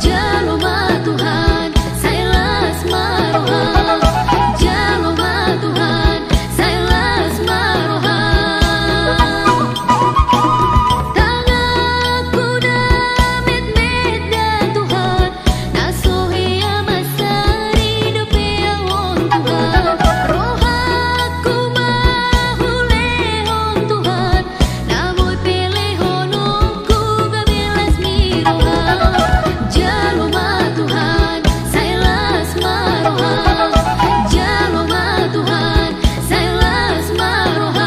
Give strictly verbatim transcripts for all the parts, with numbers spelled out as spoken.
Jalo ma Tuhan, sai las ma roham. Jalo ma Tuhan, sai las ma roham. Tanganku na metmet da Tuhan, na so hea mansari dope au on Tuhan. Rohangku ma hulehon Tuhan, na boi pelehononku gabe las ni roham. Jalo ma Tuhan, sai las ma roham. Jalo ma Tuhan, sai las ma roham.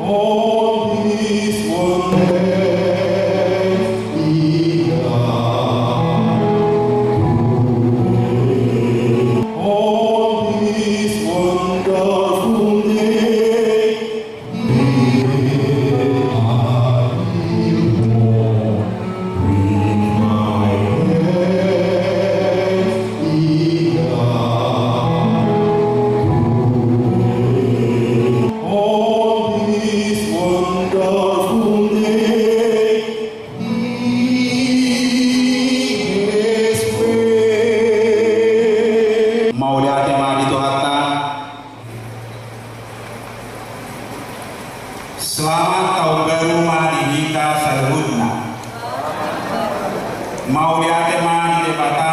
On this wonderful day, I will walk with my hands in the way. On this wonderful day, Mauliate ma di Tuhanta. Selamat taon baru ma di hita saluhutna. Mauliate ma di Debata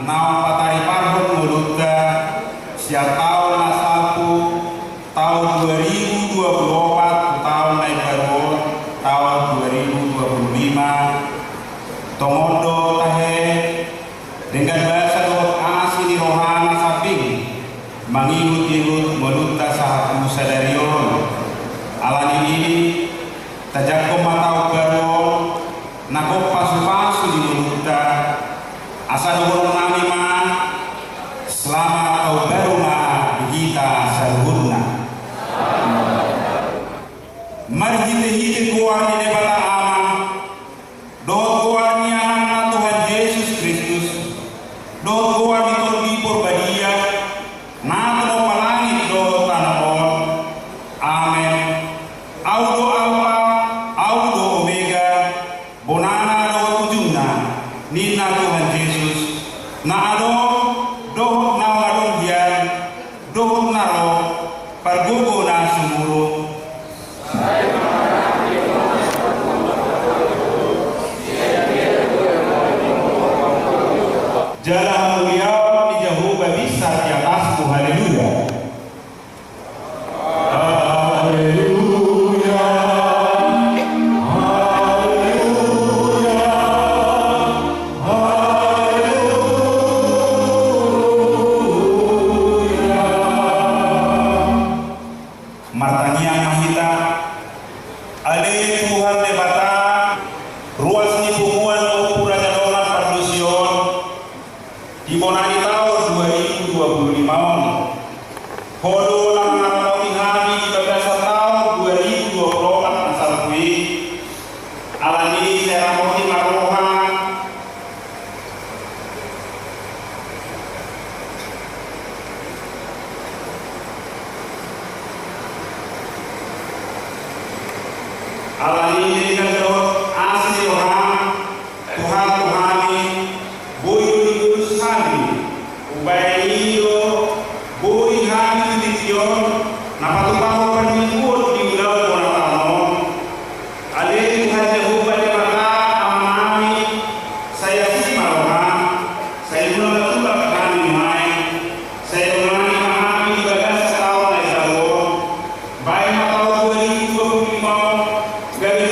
naung patariparhon ngolunta sian taon na salpu, taon dua ribu dua puluh opat tu taon na imbaru on, taon dua ribu dua puluh lima. Tongon do tahe denggan basa dohot asi ni rohana sambing mangihutihut ngolunta sahat tu sadari on. Ala ni i, tajangkon ma taon baru on, na gok pasupasu di ngolunta. Asa dohonon nami ma, selamat taon baru ma di hita saluhutna. Marhitehite goar ni Debata Ama, dohot goar ni Anakna Tuhan Jesus Kristus, dohot goar ni Tondi Porbadia, na tinompa langit dohot tano on. Amen. Au do Alpa, au do Omega, bonana dohot ujungna, ninna Tuhan Jesus, na adong, dohot naung adong hian, dohot na ro, pargogo na sumurung. Jala hamuliaon ni Jahowa binsar di atasmu. Haleluya. Haleluya. Haleluya. Haleluya. Martangiang ma hita. Ale Tuhan Debata, ruas ni punguan Ompu Raja Dongan Pardosi on, di bona ni taon dua ribu dua puluh lima on, Ho do na mangaramoti hami di bagasan taon dua ribu dua puluh opat na salpu i. Ala ni i sai ramoti ma roha. Ala ni i, denggan dohot asi ni roham, Tuhan, tu hami, boi do digojus hami. Umbahen i do boi hami tu tingki on na patupahon parmingguon di ulaon bona taon on. Ale Tuhan Jahowa Debata Amanami, sai asi ma roham, sai unang tulak hami nuaeng, sai dongani ma hami di bagasan taon na imbaru on. Bahen ma taon dua ribu dua puluh lima on gabe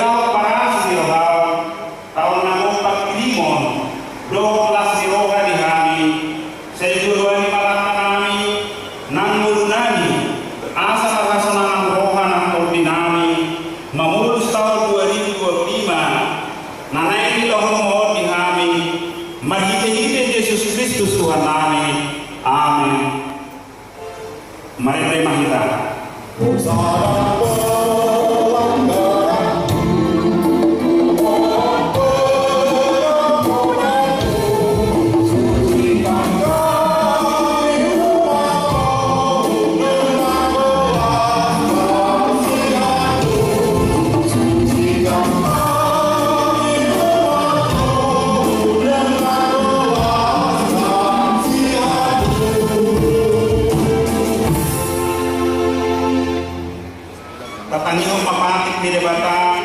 Tatangihon ma patik ni Debata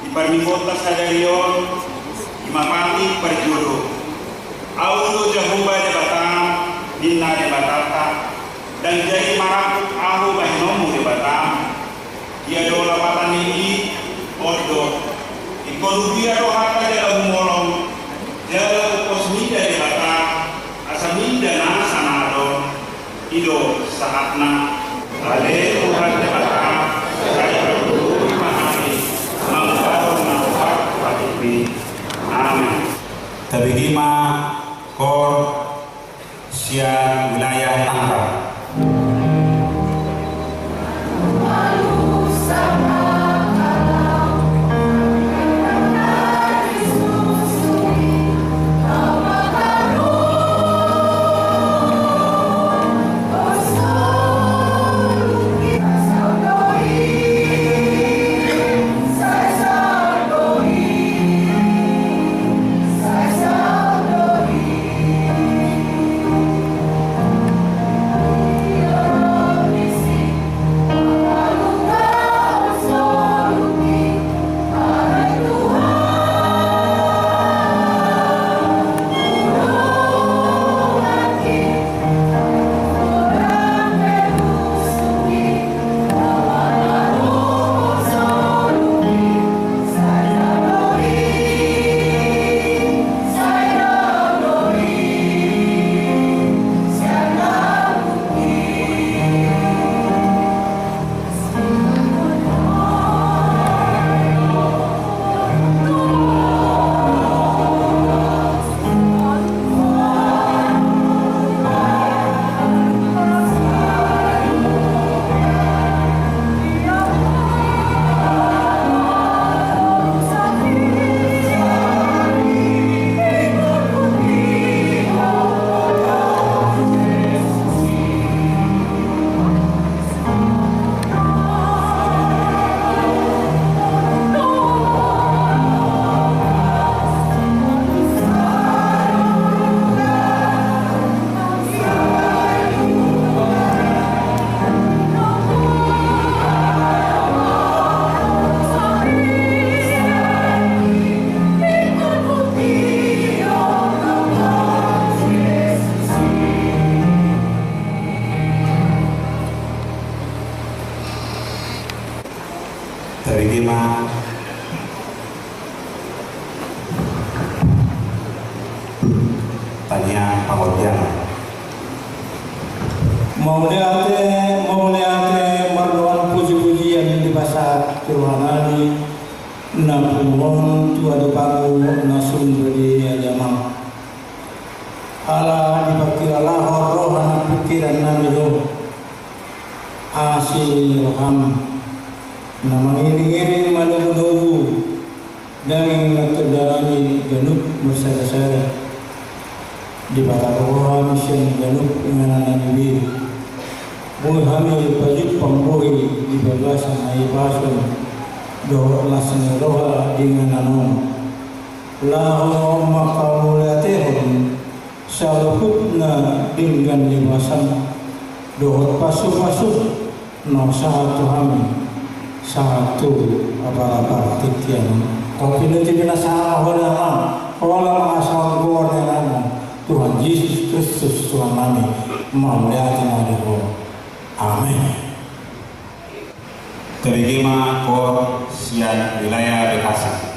di parmingguonta sadari on, i ma patik parjolo. Ahu do Jahowa Debata, ninna Debatanta, ndang jadi marangkup ahu bahenonmu Debata. Ia do lapatan ni i, on do. Ingkon huria do hata jala humolong, jala huposhon mida Debata, asa mida nasa na adong. I do sahatna. Ale Tuhan Debata, sai parjolo ma hami mangulahon na hombar tu patikmi. Amen. Tabege ma koor sian wilayah Tangerang. Tabege ma tangiang pangordian. Mauliate, mauliate, mardoan puji-pujian dipasahat tu Tuhan nami, na pungu on tu adopanmu na sun do di ari amang. Ala dipangkilalahon roha nang pingkiran nami do asi ni roham, na mangiring-iring manogu-nogu daging nang tondinami ganup marsada-sada. Dipatangkas roha nami sian ganup inganan nami be. Boi hami pajumpang boi di bagasan hahipason dohot las ni roha di inganan on. Laho manghamauliatehon saluhutna denggan ni basam dohot pasu-pasu na sahat tu hami sahat tu apala partingkian on. Tapi nuaeng pe na sahat holan ma, holan ma asa goar ni Anakmu Tuhan Jesus Kristus Tuhan nami. Mauliate ma di Ho. Amen. Tabege ma koor sian wilayah Bekasi.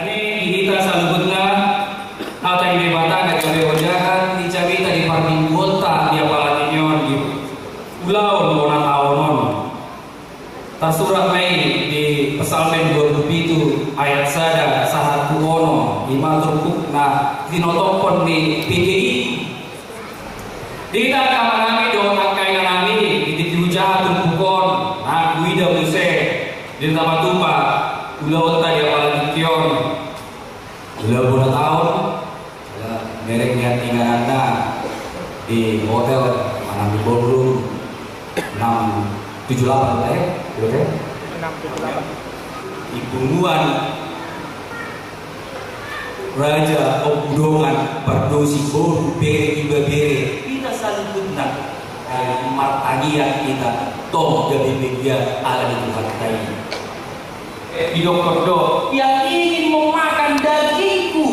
Di hita saluhutna, hata ni Debata na gabe ojahan ni jamita di parmingguonta di apala tingki on, di ulaon bona taon on. Tarsurat ma i di Psalmen dua pulu pitu ayat sada sahat tu onom, i ma turpuk na tinotophon ni P G I. Di hita angka amanami dohot angka inanami, di tingki hujaha turpuk on, na huida muse di na patupa ulaonta di apala tingki on. Ulaon bona taon, merek nian ingananna di hotel, mana di ballroom enam tujuh delapan, ya, di hotel? Enam tujuh delapan. Di punguan Raja Ompu Dongan, Pardosi, boru, bere, ibebere, hita saluhutna, eh, martangiang hita, tong gabe media ala ni Tuhanta i. Eh, didokkon do, yang ingin memakan dagingku,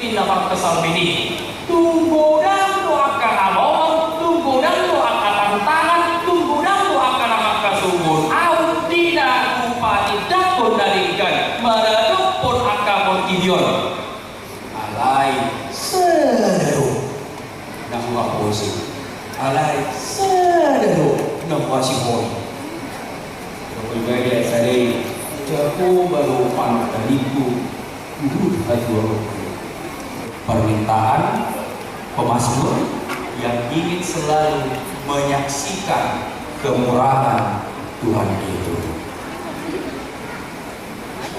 ninna pangkesalmen i. Tung godang do angka hamaolon, tung godang do angka tantangan, tung godang do angka na mangkasombon au di na hupatindanghon na denggan maradophon angka portibi on. Alai sada do na huaposi, alai sada do na huasihoni. Pribadi, alai sada i, Jahowa do panandalanku, huhut hatuaonku. Permintaan pemazmur yang ingin selalu menyaksikan kemurahan Tuhan itu.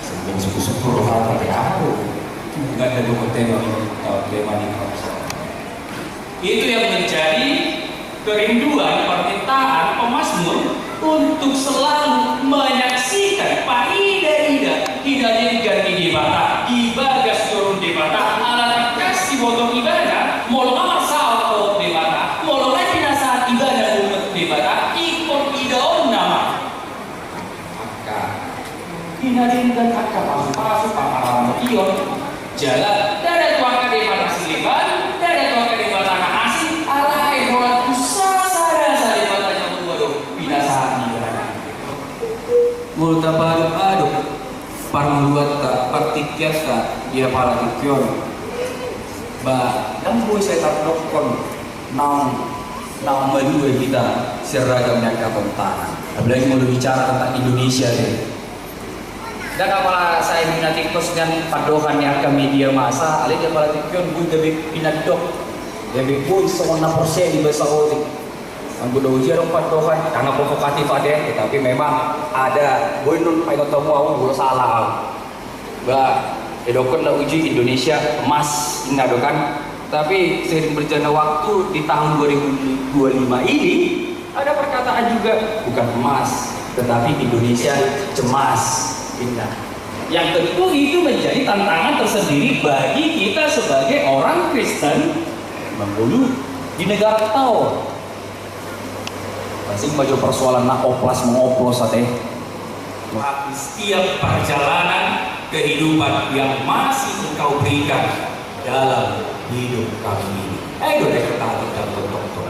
Sambil syukur-syukur rohata, ya, aku. Bukan dari hotel ini, hotel ini. Itu yang menjadi kerinduan, permintaan pemazmur untuk selalu menyaksikan, paida-ida, hinadenggan ni Debata, di bagas joro ni Debata, ala tingkas siboto ibana, molo nga marsaor dohot Debata, molo nga pinasahat ibana dohot Debata, ingkon idaonna ma angka hinadenggan, angka pasupasu, pangaramotion. Jala ndada tu angka debata sileban, ndada tu angka debata na asing, alai holan tu sasada, sasada Debata Jahowa do pinasahat ni ibana. Molo tapaadop-adop parngoluanta, partingkianta di apala tingki on, ba, ndang boi sai tardokkon naung, naung malua hita sian ragam ni angka tontangan. Apalagi molo bicara tentang Indonesia, te. Ndang apala sai hinatingkos nian pandohan ni angka media massa, alai di apala tingki on boi gabe pinandok, gabe boi songon na porsea di basa otik. Anggo na uji adong pandohan, ndang provokatif ate, tetapi memang ada, boi non paingot hamu au, molo salah au. Ba, didokkon na uji Indonesia emas, inna do kan. Tapi seiring berjalannya waktu, di tahun dua ribu dua puluh lima ini, ada perkataan juga, bukan emas, tetapi Indonesia cemas, inna. Yang tentu itu menjadi tantangan tersendiri bagi kita sebagai orang Kristen mengulu di negara tau. Pasti banyak persoalan na oplas mengoplos ate. Di setiap perjalanan kehidupan yang masih Engkau berikan dalam hidup kami ini. Ayo, dua, kita kita berdoa.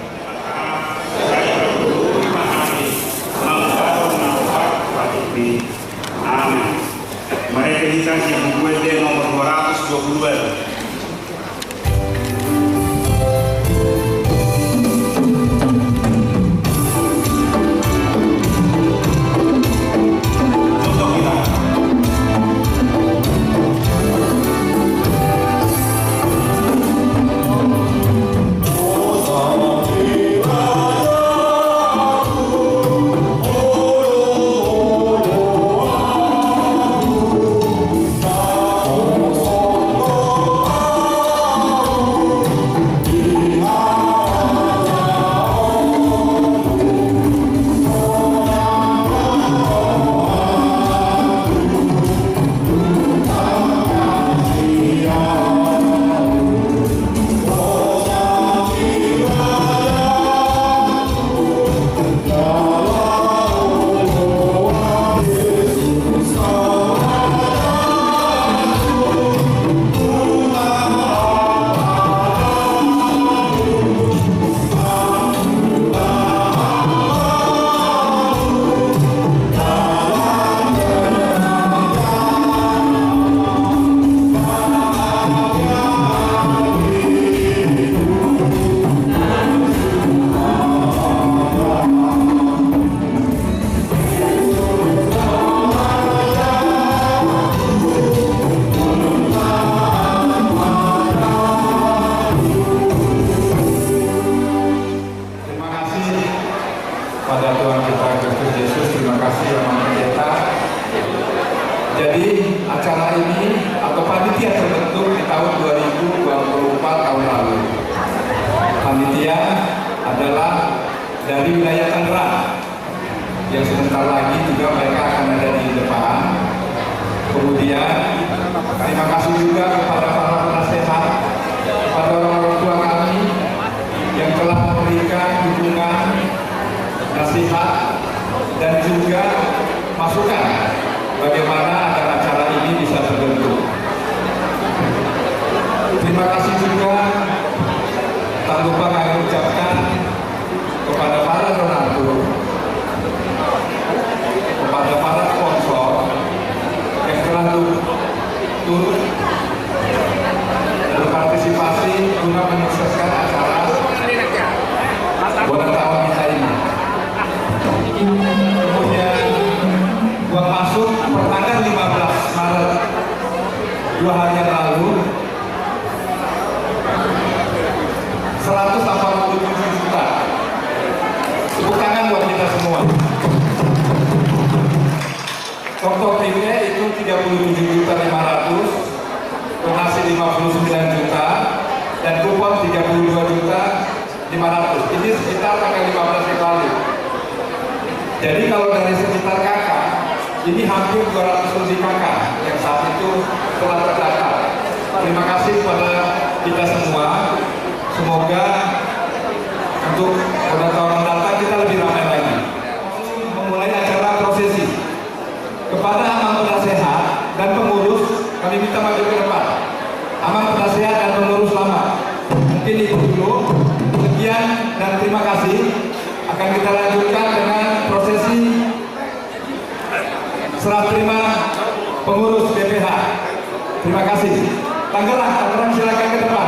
Amin. Mereka ini kan yang buku dia nomor dua ratus dua puluh dua. Pada Tuhan kita Kristus Yesus, terima kasih ya Mama Pendeta. Jadi acara ini atau panitia terbentuk di tahun dua ribu dua puluh empat tahun lalu. Panitia adalah dari wilayah Tangerang yang sebentar lagi juga mereka akan ada di depan. Kemudian terima kasih juga kepada para penasehat, kepada orang-orang tua kami yang telah memberikan dukungan, nasihat, dan juga masukan bagaimana agar acara ini bisa terbentuk. Terima kasih juga tak lupa kami ucapkan kepada para donatur, kepada para sponsor yang telah turut berpartisipasi guna menyukseskan acara Bona Taon kita ini. Kemudian uang masuk per tanggal lima belas Maret, dua hari yang lalu, seratus delapan puluh tujuh juta. Tepuk tangan buat kita semua. Total timnya itu tiga puluh tujuh juta lima ratus, donasi lima puluh sembilan juta, dan kupon tiga puluh dua juta lima ratus. Ini sekitar tanggal lima belas yang lalu. Jadi kalau dari sekitar K K, ini hampir dua ratus lebih K K yang saat itu telah terdaftar. Terima kasih kepada kita semua. Semoga untuk Bona Taon mendatang kita lebih ramai lagi. Memulai acara prosesi. Kepada Amang Penasehat dan pengurus, kami minta maju ke depan. Amang Penasehat dan pengurus lama. Mungkin itu dulu. Sekian dan terima kasih. Akan kita lanjutkan dengan prosesi serah terima pengurus B P H. Terima kasih. Tangerang, Tangerang, silakan ke depan.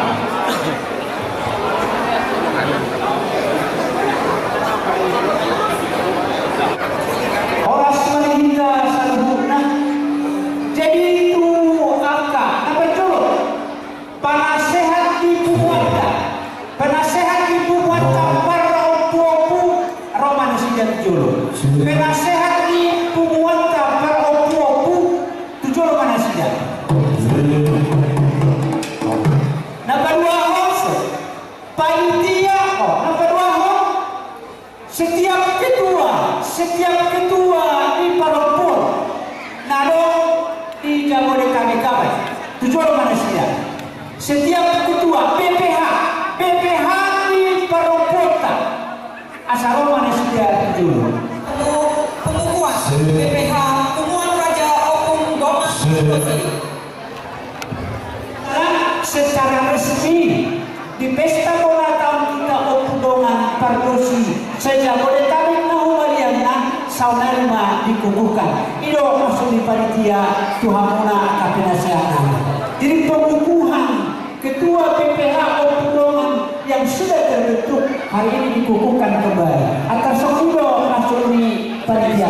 Horas ma di hita saluhutna. Jadi tu angka na parjolo, penasehat ni punguanta, penasehat ni punguanta parompuompu, ro ma nasida tu jolo. Penasehat ni punguanta parompuompu, tu jolo ma nasida. Na paduahon, panitia, o, na paduahon, setiap ketua, setiap ketua ni parompuan na adong di Jabodetabek, tu jolo ma nasida. Setiap ketua B P H, B P H ni parompuanta, asa ro ma nasida tu jolo. Pengukuhan B P H Punguan Raja Ompung Dongan Pardosi. Secara resmi di pesta bona taon kita Ompung Dongan Pardosi se-Jabodetabek na humaliangna, saonari ma dikukuhkan. I do maksud ni panitia tu hamuna angka penasehat nami. Jadi pengukuhan ketua B P H Ompung Dongan yang sudah terbentuk hari ini dikukuhkan kembali. Antar songon i do maksud ni panitia.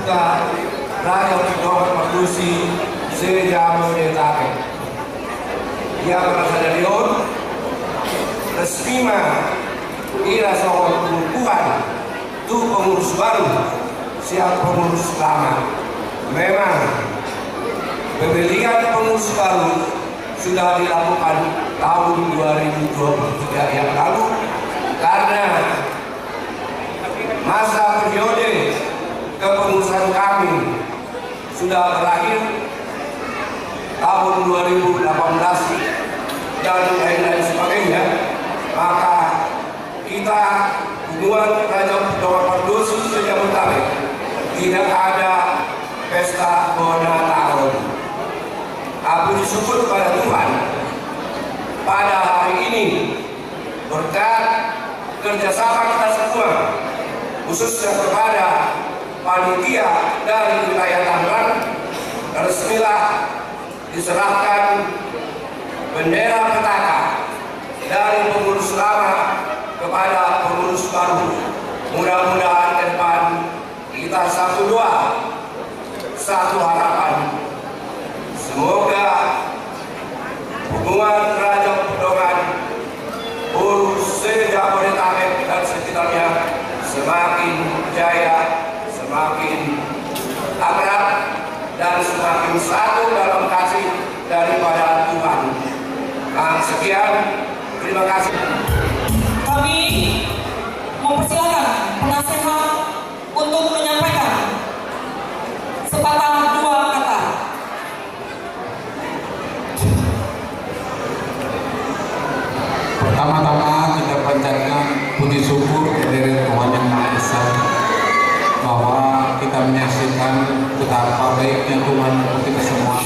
Raja Dongan Pardosi se-Jabodetabek. Ia marsadari on resmi ma hira songon pengukuhan tu pengurus baru sian pengurus lama. Memang pemilihan pengurus baru sudah dilakukan tahun dua ribu dua puluh tiga yang lalu, karena masa periode kepengurusan kami sudah berakhir tahun dua ribu delapan belas dan lain-lain sebagainya, maka kita, Punguan Raja Dongan Pardosi se-Jabodetabek, tidak ada pesta bona taon. Tapi bersyukur kepada Tuhan, pada hari ini, berkat kerjasama kita semua, khususnya kepada panitia dari wilayah Tangerang, resmilah diserahkan bendera petaka dari pengurus lama kepada pengurus baru. Mudah-mudahan ke depan kita satu doa, satu harapan. Semoga hubungan Raja Dongan Pardosi se-Jabodetabek dan sekitarnya semakin jaya, semakin akrab, dan semakin satu dalam kasih daripada Tuhan. Nah, sekian. Terima kasih. Kami mempersilakan penasehat untuk menyampaikan sepatah dua kata. Pertama-tama kita panjatkan puji syukur kehadirat Tuhan Yang Maha Esa, bahwa kita menyaksikan betapa baiknya Tuhan untuk kita semua.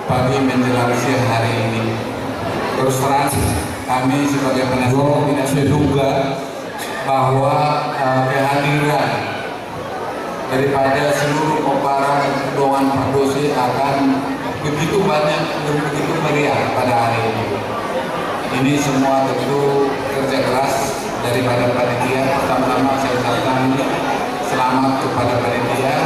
Pagi menjelang siang hari ini. Terus terang, kami sebagai penasehat tidak menduga bahwa, eh, kehadiran daripada seluruh pomparan Dongan Pardosi akan begitu banyak dan begitu meriah pada hari ini. Ini semua tentu kerja keras daripada panitia. Pertama-tama saya ucapkan selamat kepada panitia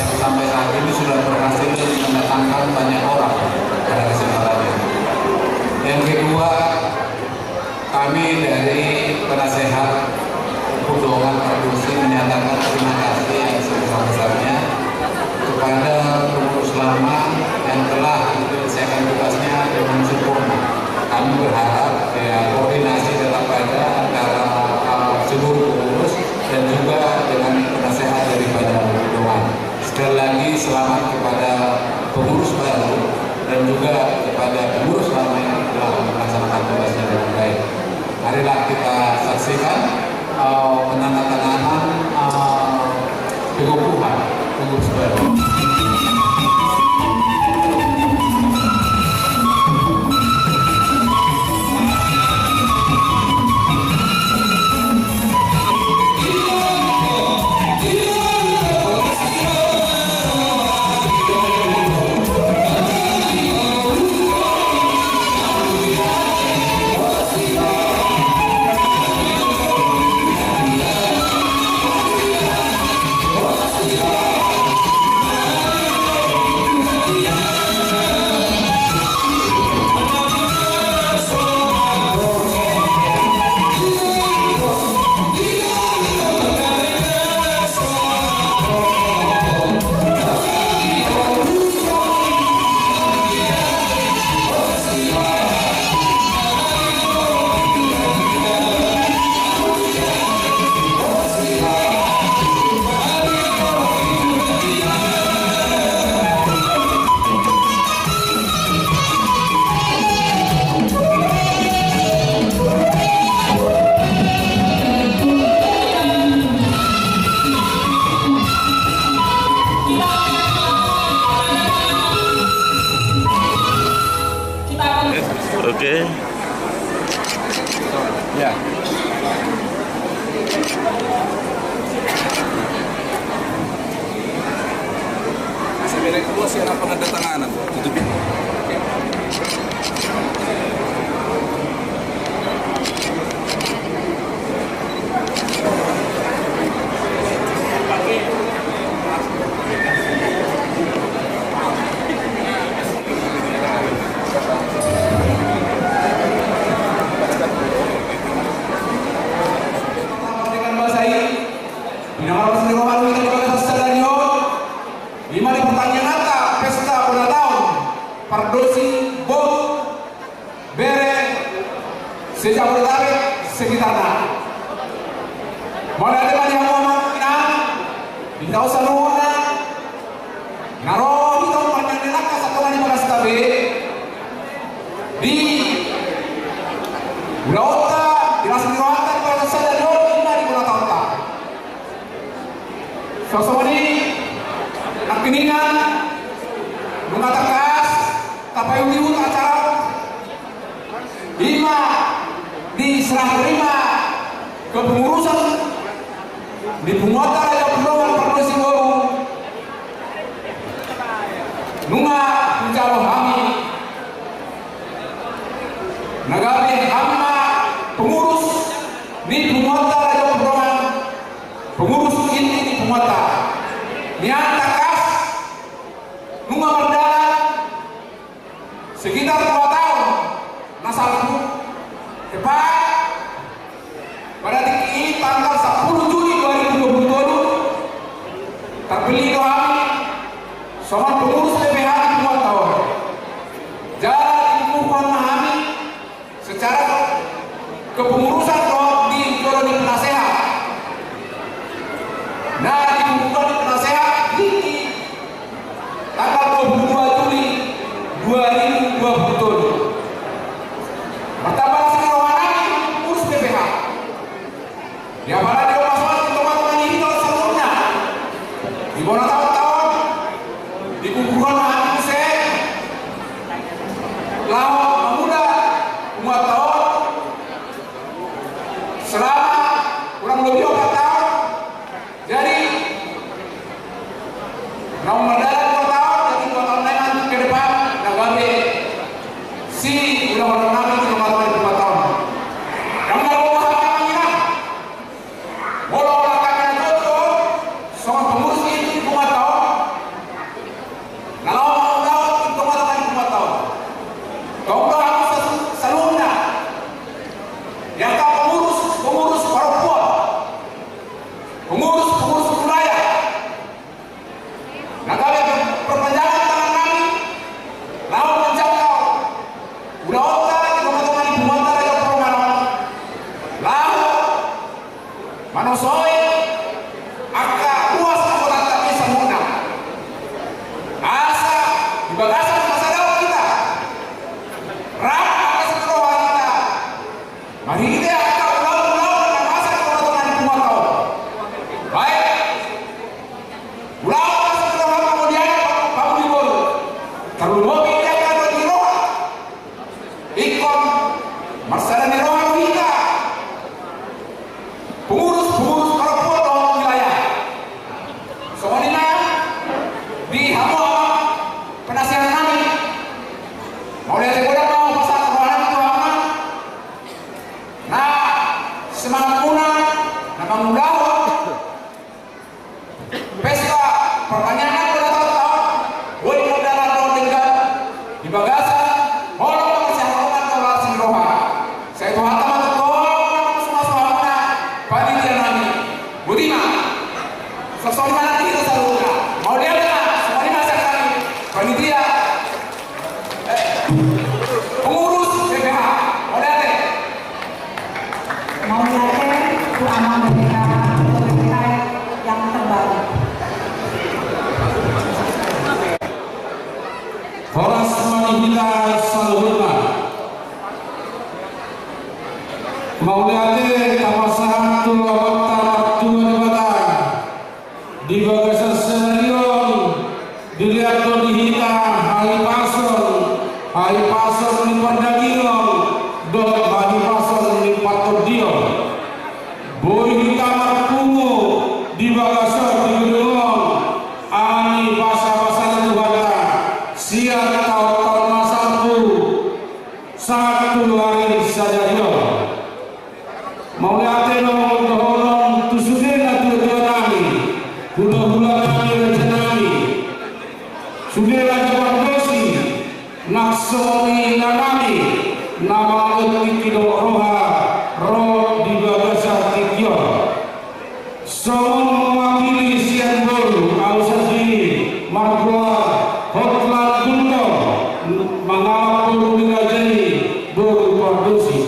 yang sampai saat ini sudah berhasil mendatangkan banyak orang pada kesempatan ini. Yang kedua, kami dari penasehat Ompu Dongan Pardosi menyatakan terima kasih yang sebesar-besarnya kepada pengurus lama yang telah menyelesaikan tugasnya dengan sempurna. Kami berharap, ya, koordinasi tetap ada antara, eh, seluruh pengurus dan juga dengan penasehat daripada Ompu Dongan. Sekali lagi, selamat kepada pengurus baru dan juga kepada pengurus lama yang telah melaksanakan tugasnya dengan baik. Marilah kita saksikan, eh, penandatanganan, eh, pengukuhan pengurus baru. Oke. Ya. Masih beda kedua sih, anak penandatanganan. Tutup. se-Jabodetabek sekitarna. Mauliate ma di hamu amang inang, di hita on saluhutna, na ro hita on marnandalangka satonga di bagasta be, di ulaonta, di las ni rohanta, di parsada ni on, ima di bona taonta. Songon i nangkiningan, nunga tangkas tapaihutihut acara on, ima di serah terima kepengurusan ni punguanta Raja Purdongan Pardosi Boru. Nunga hujalo hami na gabe hami ma pengurus ni punguanta Raja Purdongan, pengurus inti ni punguanta. Nian tangkas nunga mardalan sekitar dua taon na salpu. Tepat pada tingki i tanggal sampulu Juli dua ribu dua puluh tolu, terpilih do hami songon pengurus P P H di punguanta on. Jala dikukuhon ma hami secara kepengurusan dohot di jolo ni penasehat. Nah, dikukuhon di penasehat di tanggal dua puluh dua Juli dua ribu dua puluh tolu. Martamba las ni roha nami pengurus P P H. Di apala di omas on di tongatonga ni hita on saluhutna, di bona taonta on, dikukuhon ma hami muse laho mangula punguanta on selama kurang lebih opat taon. Jadi naung mardalan dua taon, jadi dua taon na i ma ke depan na gabe siulahon nami di tongatonga ni punguanta on. Ndang margogo hami amang inang. Molo holan hami na jotjot songon pengurus inti di punguanta on, na laho mangulahon di tongatonga ni punguanta on, tong do hami sa-, saluhutna, di angka pengurus, pengurus parompuan, pengurus, pengurus wilayah, na gabe perpanjangan tangan nami laho manjangkau ulaonta di tongatonga ni punguanta Raja Purdongan on, laho manosoi angka ruas na hotanta i saluhutna. Asa di bagasan pasadaon hita, rap angka siroha hita, marhite angka ulaon-ulaon na masa di tongatonga ni punguanta on. Baik ulaon na siroha pangolian pangoli boru, tarlumobi di angka dua ni roha. Ingkon marsada ni roha do hita pengurus-pengurus parompuan dohot wilayah. Songon i ma di hamu amang penasehat nami. Mauliate godang ma hupasahat roha nami tu hamu na semangat muna na mangulahon pesta perpanjangan bona taonta on, boi mardalan dohot denggan di bagasan holong, parsihaholongan dohot las ni roha. Sai Tuhanta ma tongtong mamasu-masu hamuna panitia nami. Boti ma. Songon i ma nang di hita saluhutna. Mauliate ma, songon i ma sian hami panitia, eh, pengurus P P H. Mauliate. Mauliate tu amang P P H, ketua P P H yang terbaik. Horas ma di hita saluhutna. Mauliate tapasahat tu Amanta Martua Debata. Di bagasan sadari on dilehon do di hita hahipason, hahipason ni pardagingon dohot hahipason ni partondion. Boi hita marpungu di bagasan di gedung on, ala ni basabasa ni Tuhanta sian taon-taon na salpu sahat tu ari sadari on. Mauliate do dohonon tu sude natuatua nami, hulahula nami, raja nami, sude raja pardosi, nang songon i inang nami na mangagot tingki dohot roha ro di bagasan tingki on. Songon mewakili sian boru, ahu sandiri margoar Hotlan Gultom, mangalap boru ni raja i, boru Pardosi.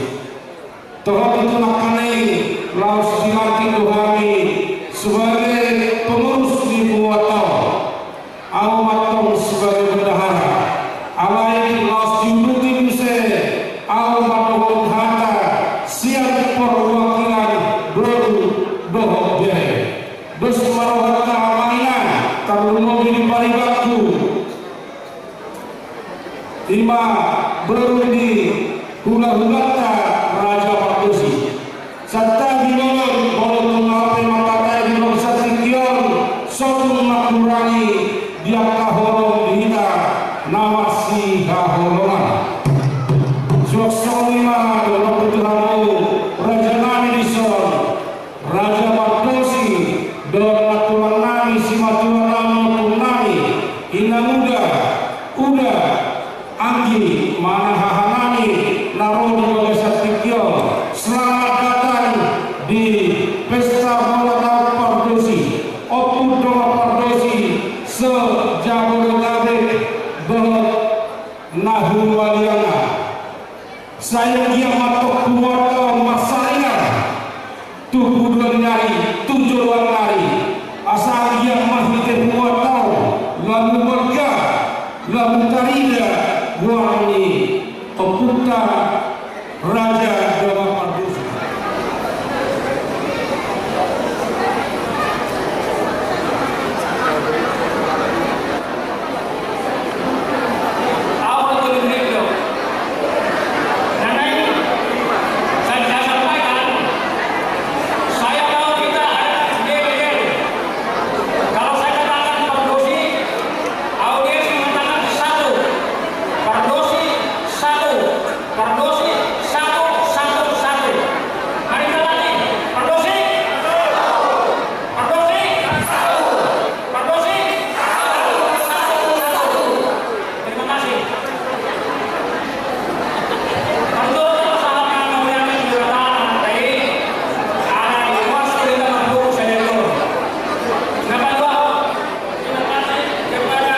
Hami sebagai pengurus di Puato, au mantong sebagai bendahara. Alai laos diuduti muse, au mandohot hata sian perwakilan boru dohot bere. Dos ma rohanta amang inang, tarlumobi di paribanku. Ima boru ni hulahulanta Raja Pardosi. Santabi bolon, bolon tung ape mangkatai di bangsa tingki on, so tung mangkurangi di angka holong di hita na marsihaholongan. Suang songon i ma dohononku tu hamu raja nami dison, Raja Pardosi, dohot nantulang nami, simatua nami, ompung nami, ina muda, uda, anggi, manahaha nami na ro di bagasan tingki on. Selamat datang di Pesta Bola Taon Pardosi, Ompung Dongan Pardosi se-Jabodetabek dohot na humaliangna. Sai anggiat ma tong punguanta on marsaringar tu punguan ni ari, tu joloan ni ari. Asa anggiat ma hita punguanta on lamu marga, lamu tarida goar ni ompunta Raja Dongan Pardosi. Kalau saya katakan Pardosi, audiens mengatakan satu. Pardosi satu. Pardosi satu, satu, satu. Mari kita latih. Pardosi. Pardosi. Pardosi. Terima kasih. Pardosi. Terima kasih kepada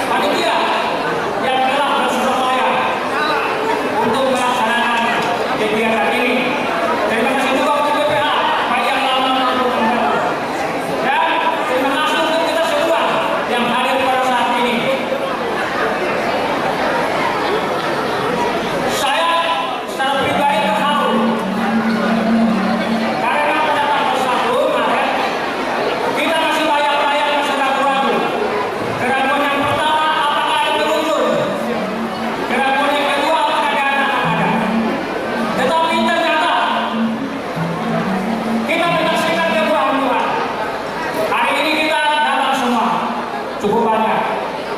panitia yang telah bersusah payah untuk melaksanakan kegiatan ini. Terima kasih juga untuk B P H, baik yang lama maupun yang baru. Dan terima kasih untuk kita semua yang hadir pada saat ini. Saya secara pribadi terharu. Karena pada tanggal satu Maret, kita masih banyak-banyak masih ragu-ragu. Keraguan yang pertama, apakah ada pengunjung? Keraguan yang kedua, apakah dana akan ada? Tetapi ternyata kita menyaksikan kemurahan Tuhan. Hari ini kita datang semua, cukup banyak.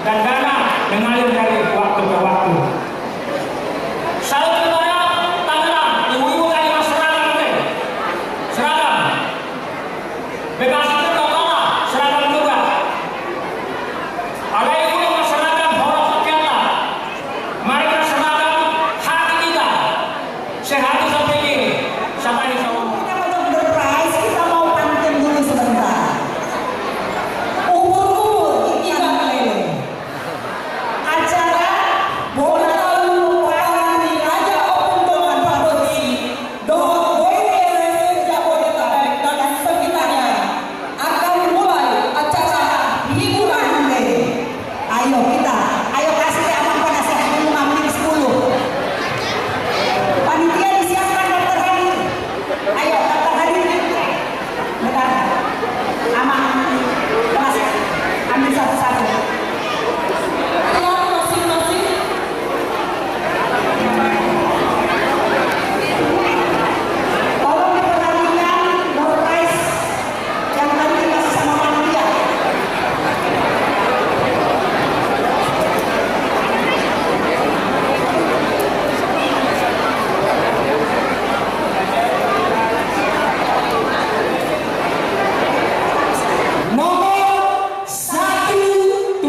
Dan dana mengalir dari waktu ke waktu. Salut kepada Tangerang, ibu-ibu tadi mas seragam, oke? Seragam. Bekasi itu kau kalah, seragam juga. Ada ibu yang mas seragam, horor sekian lah. Mari kita seragam hati kita. Sehat sampai kiri. Siapa yang sama? Kita mau surprise, kita mau pantun dulu sebentar. Ubur-ubur, ikan lele. Acara bola taon parlobi Raja Ompung Dongan Pardosi dohot Boy Kere se-Jabodetabek dan sekitarnya akan mulai acara hiburan. Ayo kita, ayo kasih ya, Amang, pada saya dulu, Amang, sepuluh. Panitia, disiapkan daftar hadir. Ayo, daftar hadir. Bentar. Amang, Mas, ambil satu-satu. Tolong masing-masing. Tolong diperhatikan door prize yang tadi dikasih sama panitia. Nomor satu.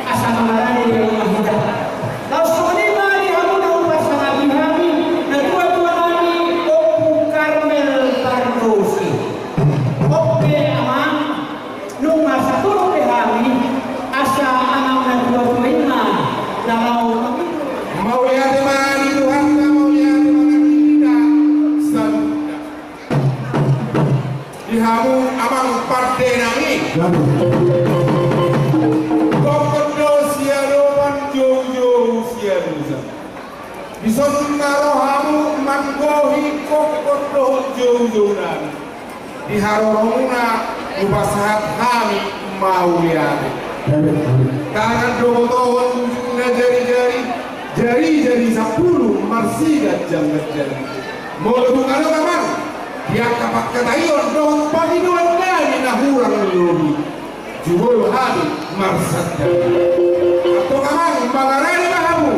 Asa mangarade di rumah hita. Laos songon i ma di hamu na hupasangapi hami, natuatua nami Ompu Karmel Pardosi. Oke, Amang, nunga saturut be hami, asa amang natuatua i ma na laho mangido. Mauliate ma di Tuhanta, mauliate ma di Tuhanta. Saluhutna. Di hamu amang pande nami. Gokhon do siadopan, joujou sialusan. Dison ma rohamu manggohi gokhon dohot joujou nami. Di haroromuna hupasahat hami mauliate. Tangan do botohon, ujungna jarijari, jarijari sampulu marsiganjangganjang. Molo tung adong amang di angka pangkataion dohot pangidoan nami na hurang lobi, jumolo hami marsandang. Antong amang, mangarade ma hamu,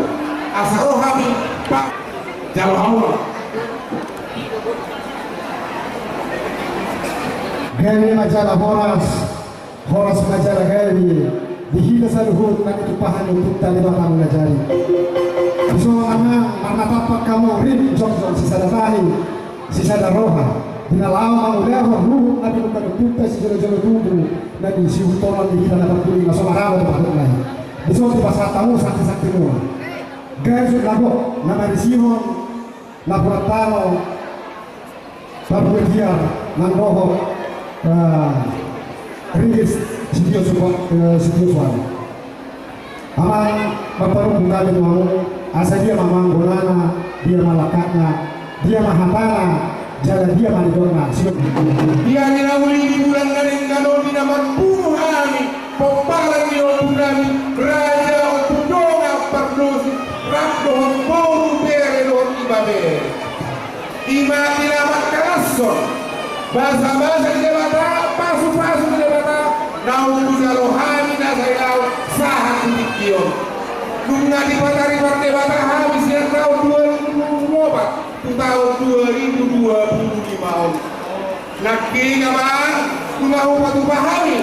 asa ro hami pa-, jalo hamu. Gabe ma jala horas, horas ma jala gabe di hita saluhut na ditumpahan ni Ompunta Debata Mulajadi. Dison amang, marnatampak hamu rim jongjong sisada tahi, sisada roha, di na laho mangulahon ruhut na pinungka ni Ompunta sijolojolo tubu na sihutolan di hita na parpudi na so maralo tu pahutna i. Dison dipasahat hamu santisantimuna. Gajut na gok na marisihon napuran tano, parbue tiar nang dohot, eh, ringgit sitio suba-, eh, sitio suara. Amang, marparungkun hami tu hamu, asa dia ma amang gonana, dia ma langkatna, dia ma hatana, jala dia ma nidokna. Siap. Dia ni na uli di bulan na denggan on, di na marpungu hami pomparan ni ompunami Raja Ompu Dongan Pardosi, rap dohot boru, bere dohot ibebere. I ma di na mangkalashon basabasa ni Debata, pasupasu ni Debata naung hujalo hami na sai laho sahat tu tingki on. Nunga dipataripat Debata hami sian taon dua ribu dua puluh opat tu taon dua ribu dua puluh lima on. Nangkin amang, nunga hupatupa hami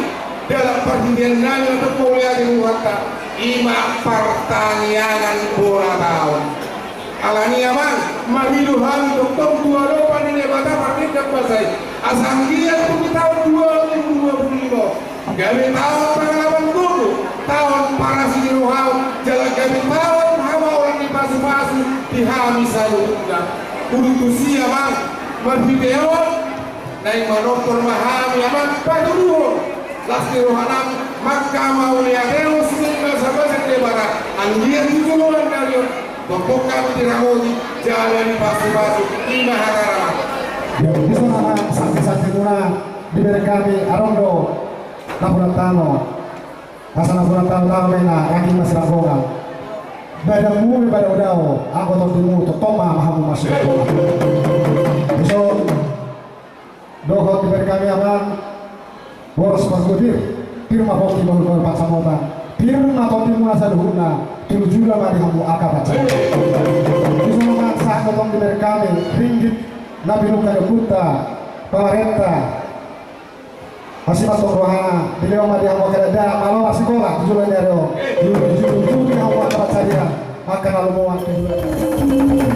dalan parhitean nami na tongtong mauliate tu Tuhanta, i ma partangiangan bona taon. Alani i amang, mangido hami tongtong tu adopan ni Debata Pardenggan Basa i, asa anggiat tu taon dua ribu dua puluh lima on gabe taon pangalaman gogo, taon parasi ni roha, jala gabe taon hamaolan ni pasupasu di hami saluhutna. Dung tusi amang, marhite on naeng manortor ma hami amang patuduhon las ni rohanami, manghamauliateon sian basabasa ni Debata, anggiat tu joloan ni ari on tongtong hami diramoti jala dipasupasu. I ma hatana. Jadi dison amang, santisantimuna dibereng hami, adong do napuran tano. Asa napuran tano, tano ma i na ragin masiranggongan. Badanmu pe padaodao, anggo tondimu tongtong ma hamu masiranggongan. Dison dohot dibereng hami amang boras parbue pir, pir ma pongki bahulbahul pansamotan, pir ma tondimuna saluhutna, tolu jula ma di hamu angka pansamotan. Dison amang, sahat do tong dibereng hami ringgit na pinungka ni ompunta pamarenta. Asi ma tong rohana, dilehon ma di hamu angka dada, malo masikola tu joloan ni ari on. Dijujur-jujur di hamu angka pansarian, angka na lomoan tu joloan ni ari on.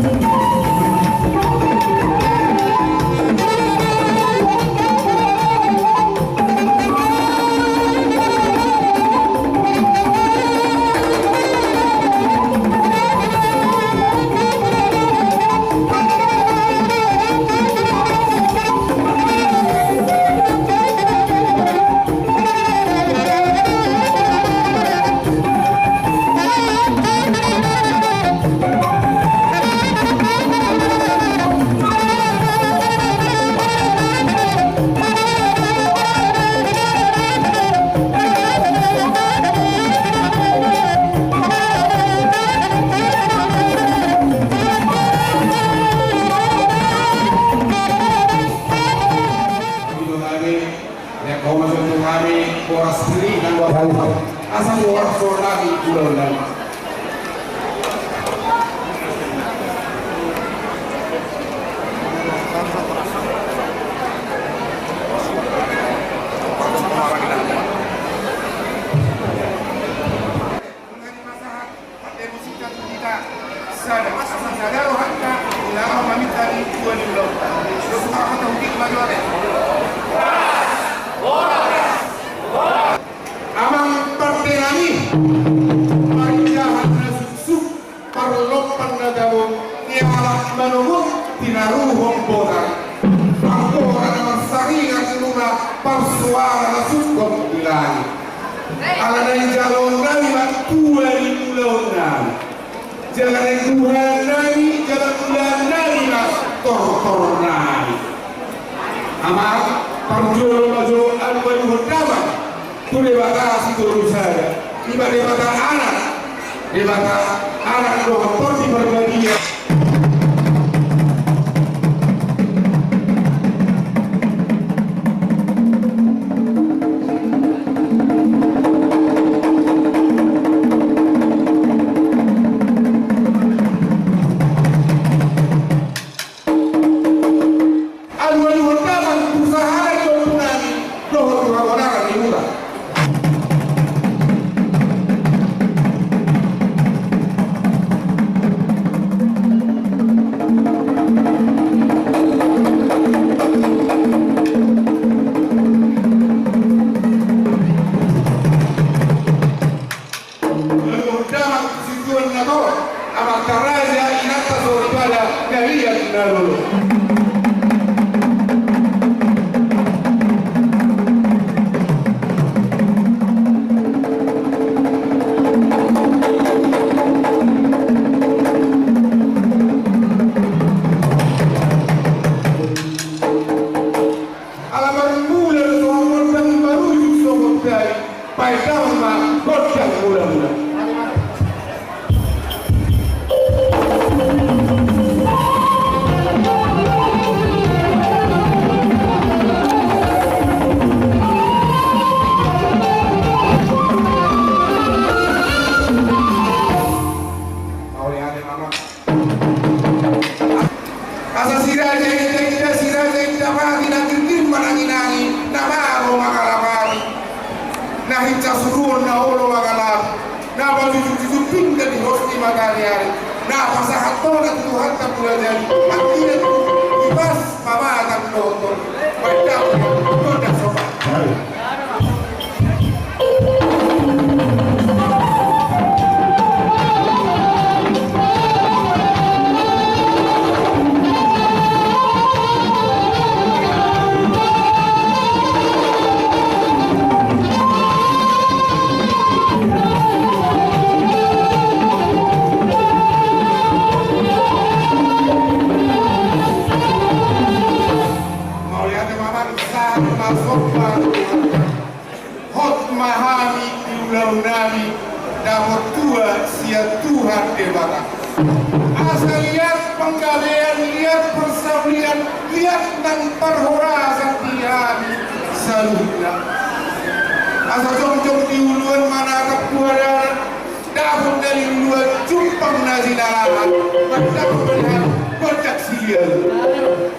Asa boras sonari ulaon nami. Ala na nijalo nami ma tua ni ulaon nami. Jala na nijalo nami, jala ulaon nami ma tortor nami. Amang, parjolo ma jo alualuhon damang tu Debata Sitolusada. Ima Debata Anak, Debata Anak dohot Tondi Parbadia. Alualuhon damang tu sahali ni ompunami dohot tu hagodangan ni huta. Alualuhon damang tu situan na torop, amanta raja, inanta soripada, na liat na lolo. Ala marmula do songon gondang, marujung songon dai, baen damang ma gondang mula-mula. Asa si raja inda, inda si raja inda pati, na girgir manangi-nangi, na maro mangalapati, na hinsa suruon na olo mangalapi, na pajujuk-jujuk pinggan di hos ni mataniari, na pasahat tona tu Tuhanta Mulajadi, anggiat tu ipas pamatang dohot tondong, baen damang ma gondang sopa. Mauliate ma, amang, sahat ma somba. Hot ma hami di ulaon nami, dapot tua sian Tuhan Debata. Asa liat panggabean, liat parsaulian, liat nang parhorasan di hami saluhutna. Asa jongjong di uluan manatap tu hadalan, dapot na niluluan jumpang na jinalahan, mandapot pilihan gondang silialuhon.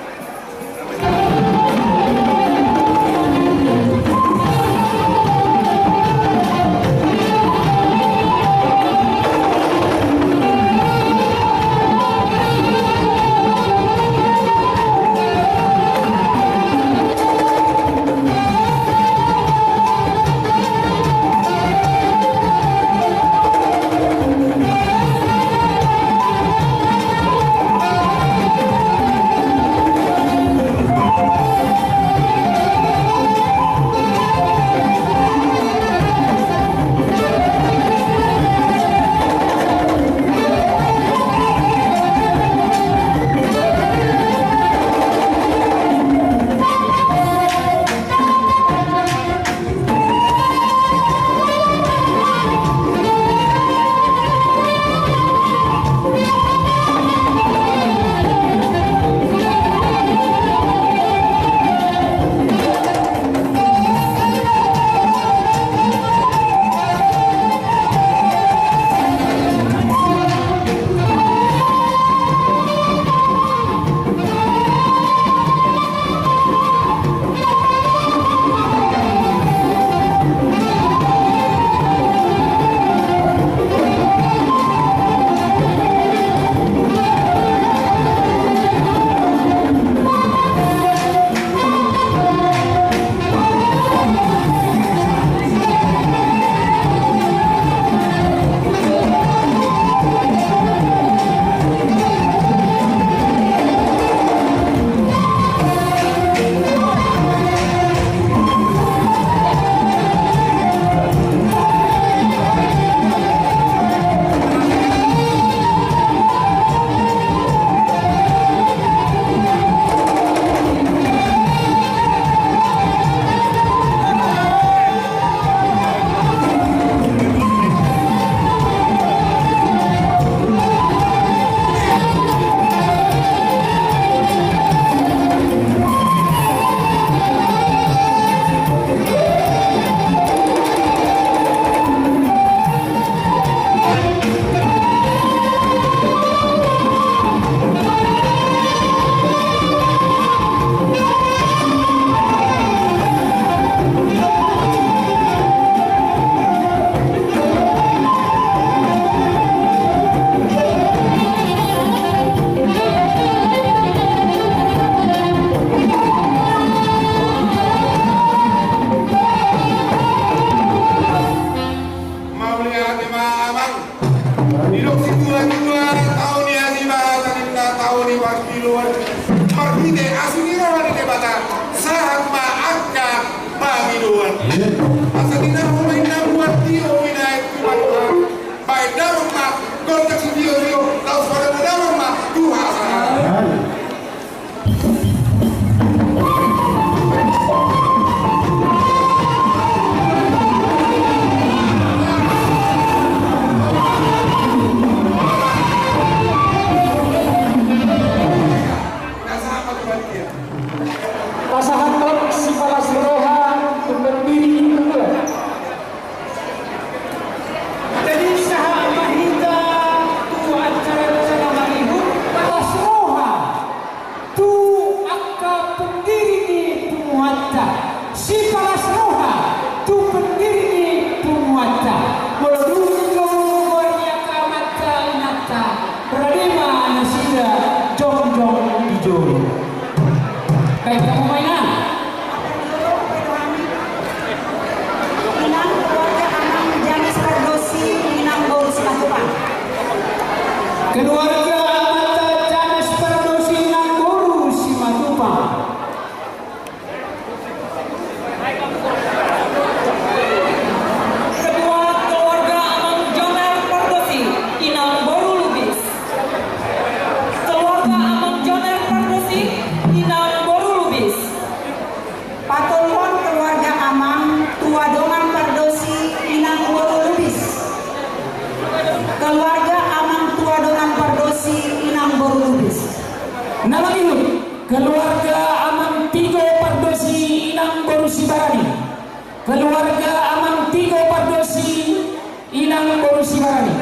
Inang boru Sibarani.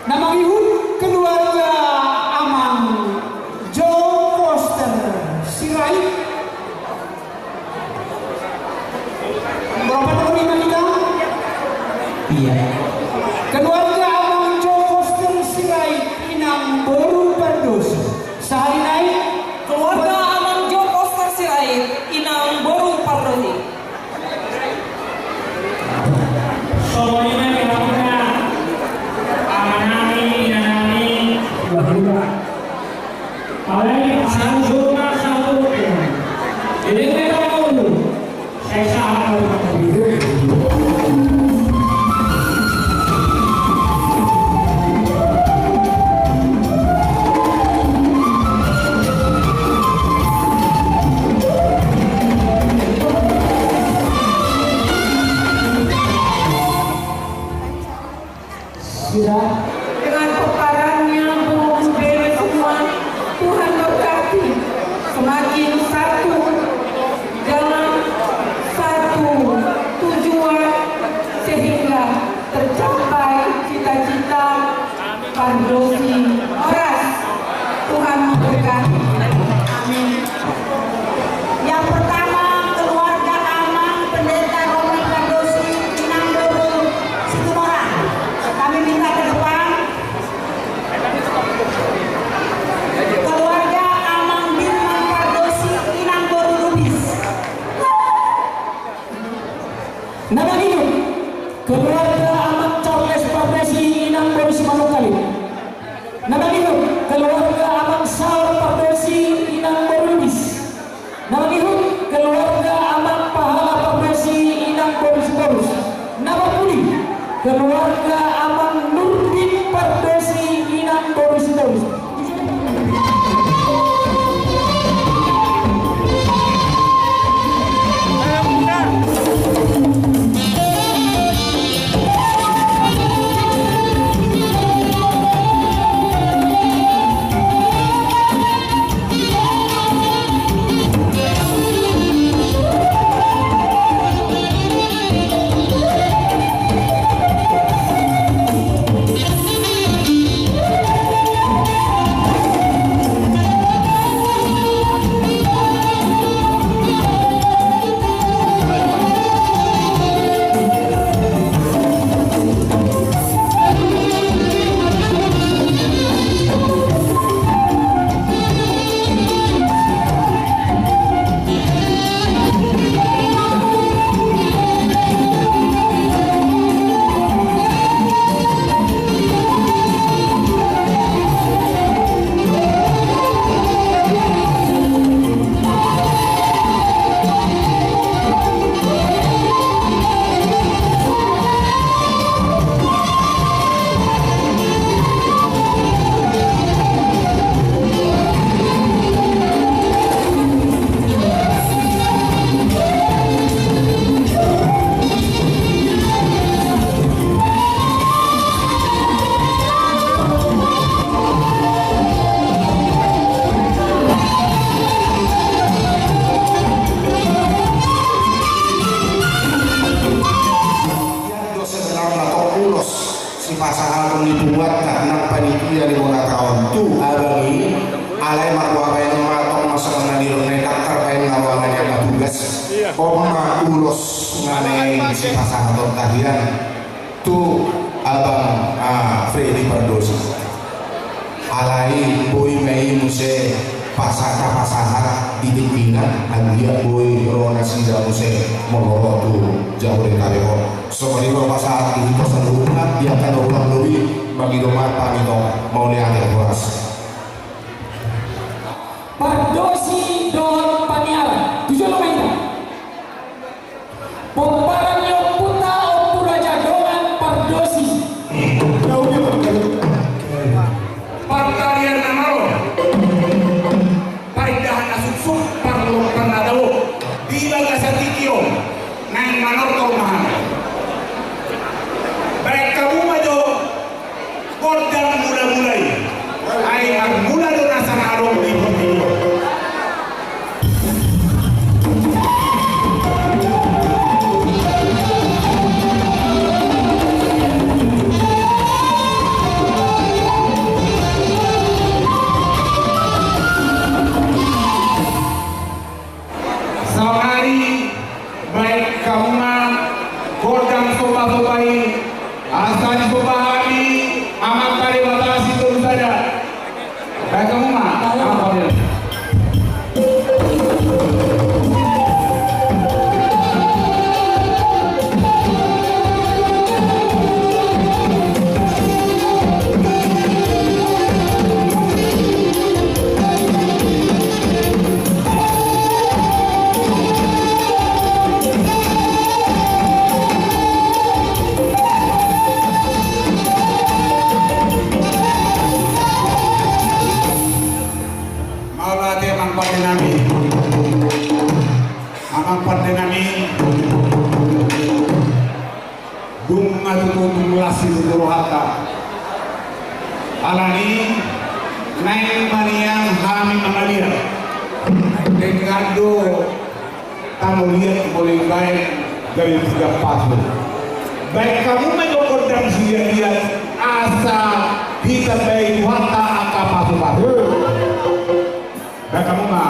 Na mangihut keluarga Amang Jo Foster Sirait. Berapa nomor lima kita? Iya. Keluarga Amang Jo Foster Sirait, Inang boru Pardosi. Sahali nai. Keluarga Amang Jo Foster Sirait, Inang boru Pardosi. Songon i ma di hamuna, amanami, inanami, tuatua. Alai di pasahat jolma satu. Jadi, kita tahu. Dengan pomparannya, boru, bere semua, Tuhan berkati, semakin satu dalam satu tujuan, sehingga tercapai cita-cita Pardosi. Horas. Tuhan memberkati. Amin. Yang pertama, keluarga Amang Pendeta Romi Pardosi, Inang boru Situmorang. Kami minta ke depan. Keluarga Amang Birman Pardosi, Inang boru Lubis. Na mangihut, keluarga Amang Charles Pardosi, Inang boru Simanungkalit. Na mangihut, keluarga Amang Saur Pardosi, Inang boru Lubis. Na mangihut, keluarga Amang Pahala Pardosi, Inang boru Sitorus. Na mangihut, keluarga Amang Nurdin Pardosi, Inang boru Sitorus. Ia do sebenarna tong ulos sipasahaton ni punguanta nang panitia di bona taon tu abang i. Alai marboa baen ma tong masa na niro na i taktar baen na roa na nian na tugas. On ma ulos na naeng sipasahaton tahian tu abang, ah, Freddy Pardosi. Alai boi ma i muse pasahat, pasahat di tingkina, anggiat boi ro nasida muse molo ro tu Jabodetabek on. Songon i ma pasahat di hita saluhutna, di angka na hurang lobi, mangido ma hami tong, mauliate, horas. Pardosi dohot Paniaran. Tujuan ma hita. Pomparan ni ompunta Ompu Raja Dongan Pardosi. Partarian na malo, paindahan na suksuk, parlompan na dao. Di bagasan tingki on naeng manortor ma hami. Baen hamu ma jo gondang mula-mula i. Ai marmula do nasa na adong di portibi on. Pasopai, asa disomba hami Amanta Debata sitolu sada. Bahen hamu ma. Mauliate amang pande nami. Amang pande nami. Dung na tutu las situtu rohanta. Alani naeng ma nian hami mangaliat. Denggan do tano liat molo dibaen gabe tiga pasu. Baen hamu ma jo gondang siliat-liat asa ditambai Tuhanta angka pasu-pasu. Baen hamu ma.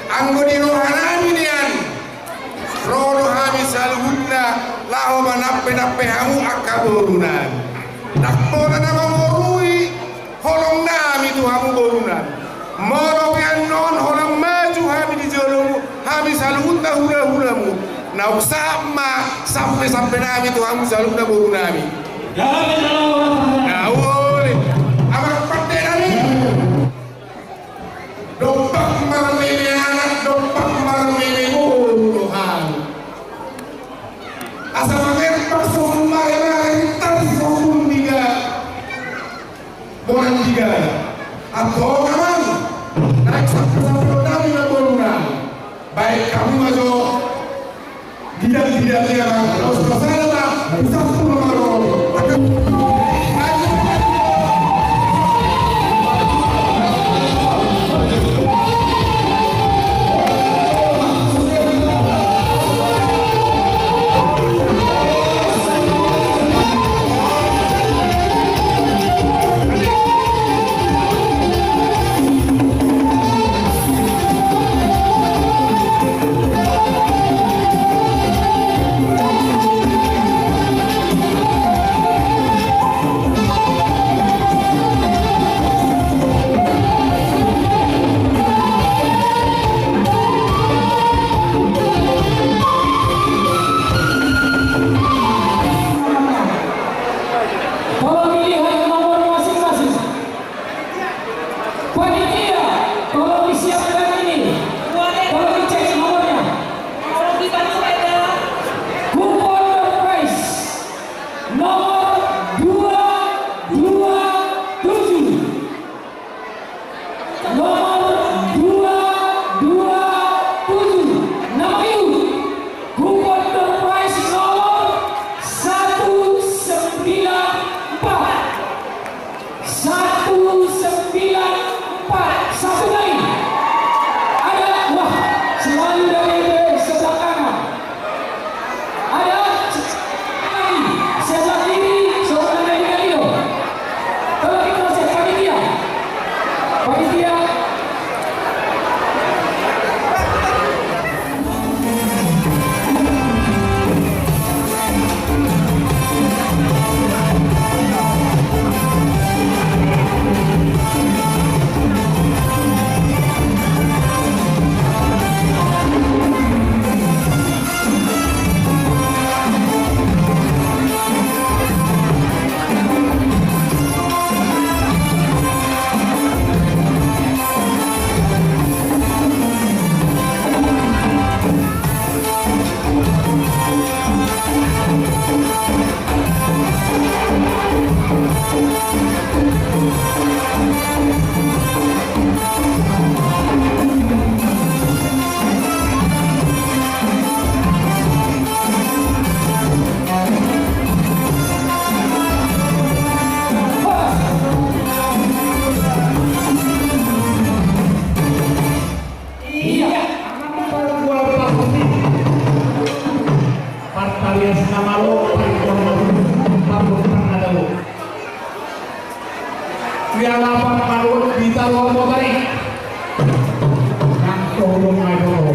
Anggo di rohanami nian, ro do hami saluhutna laho manampe-nampe hamu angka borunami. Ndang pola na mangorui holongnami tu hamu borunami. Molo pe annon holan maju hami di jolomu, hami saluhutna hulahulamu, naung sahat ma sampesampenami tu hamu saluhutna borunami. Gabe na laho. Na uli. Amang pandenami. Dompak marmeme anak, dompak marmeme boru do hami. Asa mangerpak sombung marmeme tali sombung niga. Bonan niga. Antong amang. Naeng sampe-sampe do nami na boru nami. Baen hamu ma jo. Gidang-gidang ia ma, laos pasahat ma, sampulu ma ro. Tolong dilihat nomor masing-masing. Panitia, tolong disiapkan ini. Tolong dicek nomornya. Kupon door prize nomor dua dua tujuh. Nomor dua dua tujuh. Nama itu? Kupon door prize nomor satu sembilan empat. Satu sembilan empat. Satu kali. Ada, wah, selalu dari sebelah kanan. Ada, satu kali. Sebelah kiri, seorang dari Galio. Tolong kita cek panitia. Panitia. Iya. Parparias na malo, parpon na dao. Ia lapan malo di taruan botari. Nang tohulong na doho.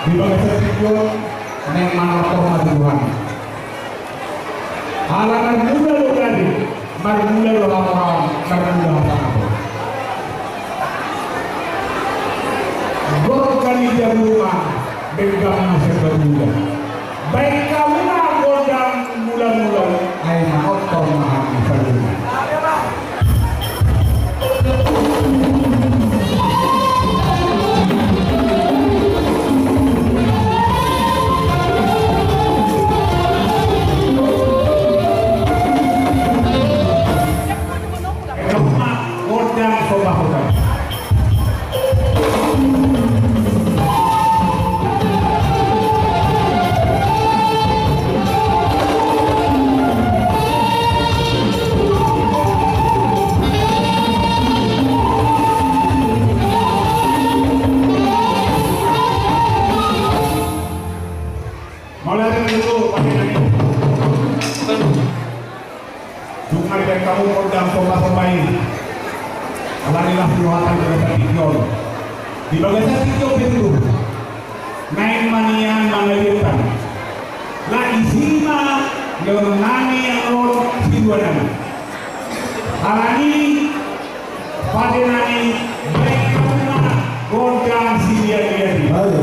Di bagasan tingki on, naeng manortor ma di Tuhan. Ala marmula do gabe, marmula do laporan, marmula hasangapo. Gorga ni jabu ma, denggan ma sian baduga. Baen hamu ma gondang mula-mula, ai manortor ma hami saluhutna. Mauliate ma di ho, pake nami. Dung na dibaen hamu gondang somba-somba i, Alani las ni rohanta di bagasan tingki on. Di bagasan tingki on pe tutu. Naeng ma nian mangaliatkan. Lagi si ma nian nang on siluanami. Alani pande nami baik ma gondang silian-lian. Ayo.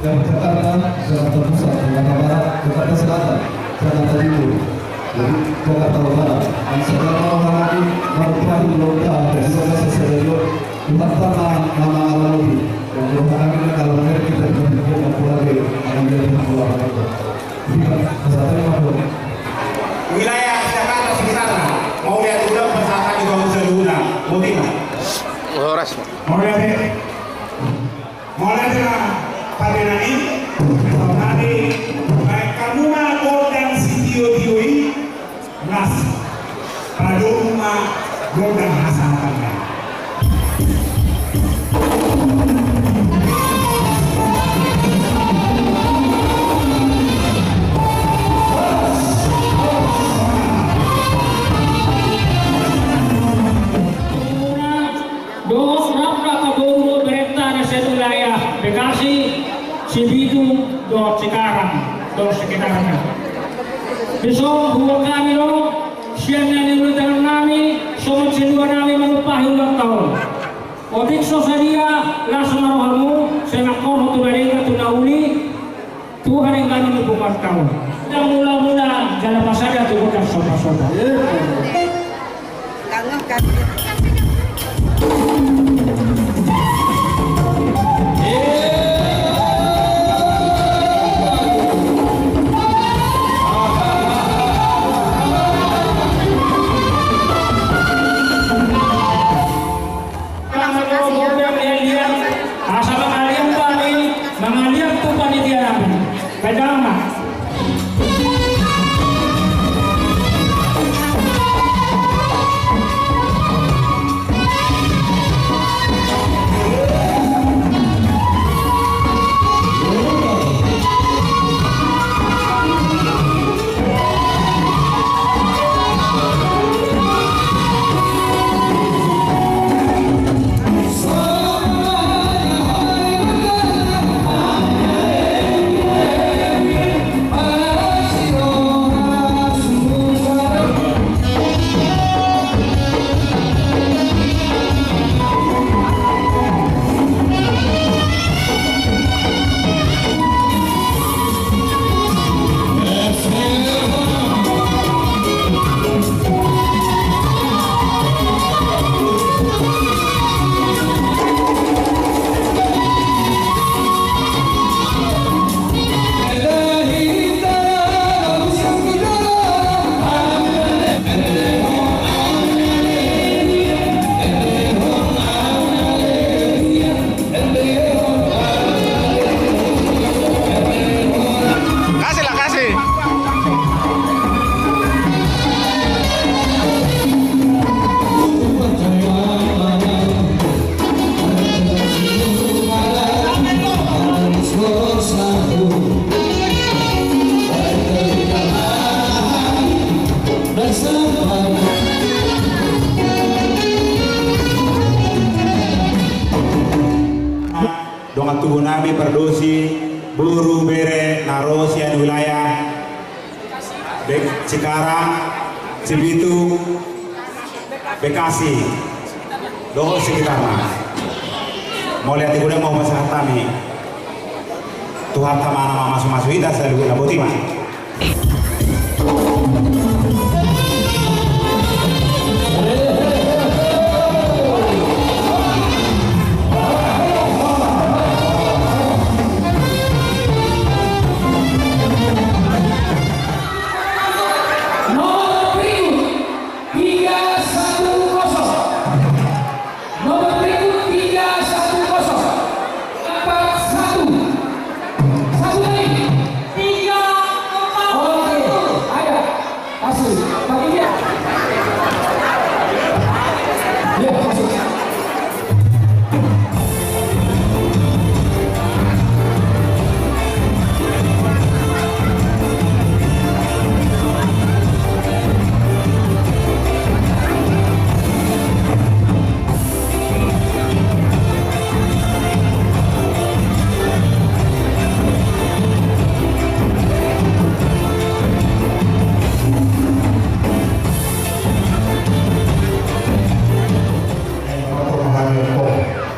Dari Jakarta, Jakarta Pusat, Jakarta Barat, Jakarta Selatan, Jakarta Timur, jadi Jakarta Utara. Dan saudara mau lagi, mau terakhir lontar, dan juga saya sadar, Tuhan tanah nama Allah lebih. Dan Tuhan kami kalau mereka kita berpikir dan pulang dari alam dari Allah. Jadi, kesehatan apa? Wilayah Jakarta sekitarna, mau lihat ulang pesantren di Bangsa Luna, mau tidak? Horas. Mau lihat, ya? Mauliate ma pande nami, saonari baen hamu ma gondang sitio-tio i, las padomu ma gondang hasahatan nami. Dos rap rap boru berenta na satu wilayah Bekasi, Sibitu, dohot Cikarang, dohot sekitarnya. Dison hubuan hami do sian na niula ni tangan nami, songon silua nami manumpahi ulang tahun. Otik so sadia las ma rohamu, sai mangkorhon tu na denggan tu na uli, Tuhan yang kami dukung kau. Kita mula-mula dalam masa dia tu kita sopa-sopa. Asa mangaliat bani, mangaliat tu panitia nami. Baik, damang. Tubu nami pardosi, boru, bere na ro sian wilayah Be-, Cikarang, Cibitung, Bekasi dohot sekitarna. Mauliate godang ma hupasahat hami. Tuhanta ma na mamasumasu hita saluhutna, boti ma. Nomor berikut, tiga satu kosong. Nomor berikut tiga satu kosong. Empat satu. Satu lagi. Tiga empat satu. Oke, ada. Masuk. Pakai dia. Ya, masuk.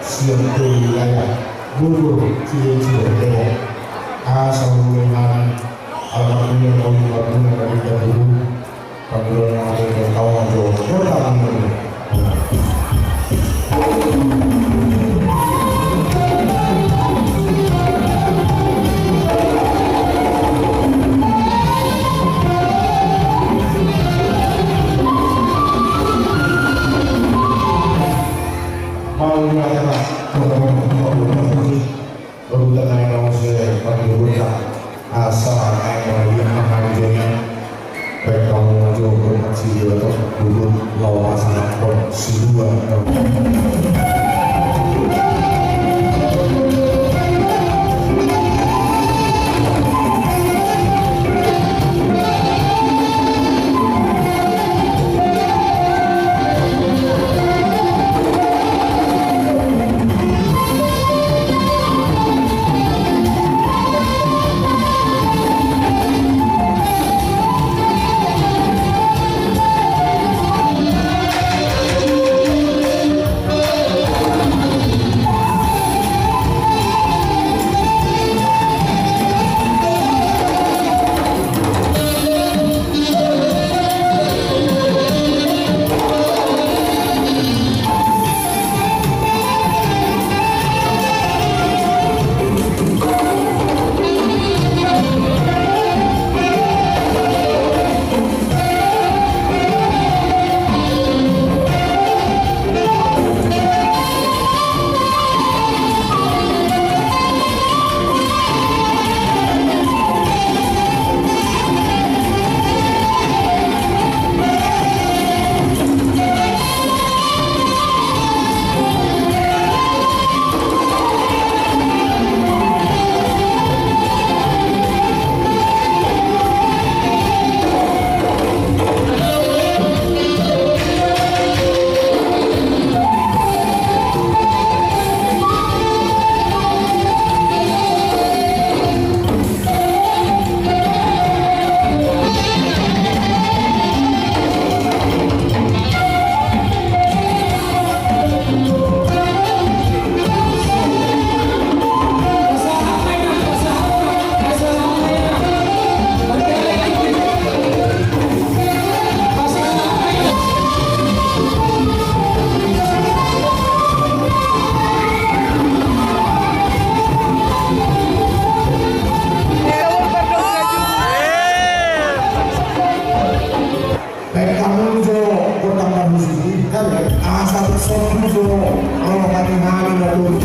Sian wilayah Bogor, Cirebon, Depok. Asa ulu hami, almarhum yang mau lima bulan dari dahulu. Asa naeng mangaliat ma hami jolo. Baen hamu ma jo hormat sidi, laho pasahathon sidua. Baen hamu jo gondang parhusip i, asa sobu jo roha ni hami na tolu.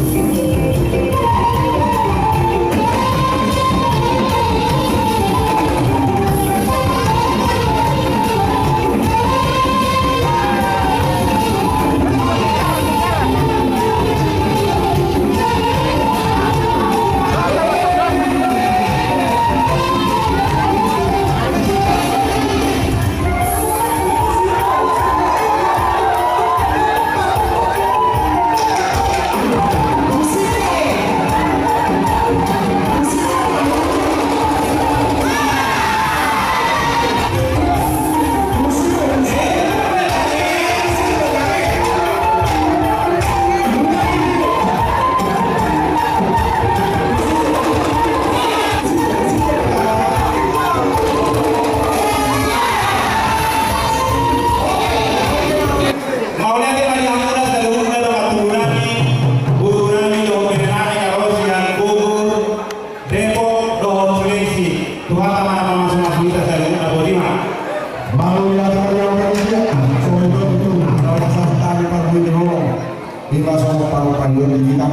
Ima songon parupareon di hita.